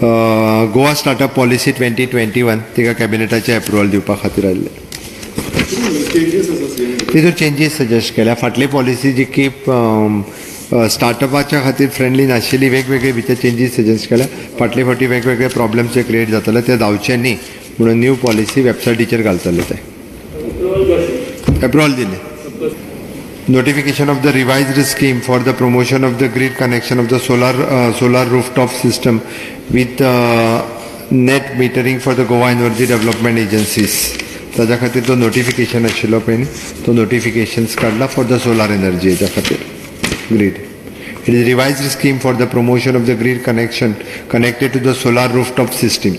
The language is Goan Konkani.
Goa startup policy 2021 तिका कॅबिनेटाचें एप्रुवल दिवपा खातीर आयिल्लें. चेंजीस आसा सीएम. तितून चेंजीस सजेस्ट केल्या. फाटली पॉलिसी जी की स्टार्टअपाच्या खातीर फ्रेंडली नाशिल्ली, वेगवेगळे भितर चेंजीस सजेस्ट केल्या. फाटले फावटी वेगवेगळे प्रॉब्लेम्स जे क्रिएट जाताले ते जावचे न्ही म्हणून न्यू पॉलिसी वेबसायटीचेर घालतले. ते एप्रुवल दिले. Notification of the revised scheme for the promotion of the grid connection of the solar rooftop system with net metering for the Goa Energy Development Agencies. ताज्या खातीर तो नोटिफिकेशन आशिल्लो पळय न्ही, तो नोटिफिकेशन्स काडला फॉर the solar energy हेच्या खातीर grid. It is revised scheme for the promotion of the grid connection connected to the solar rooftop system.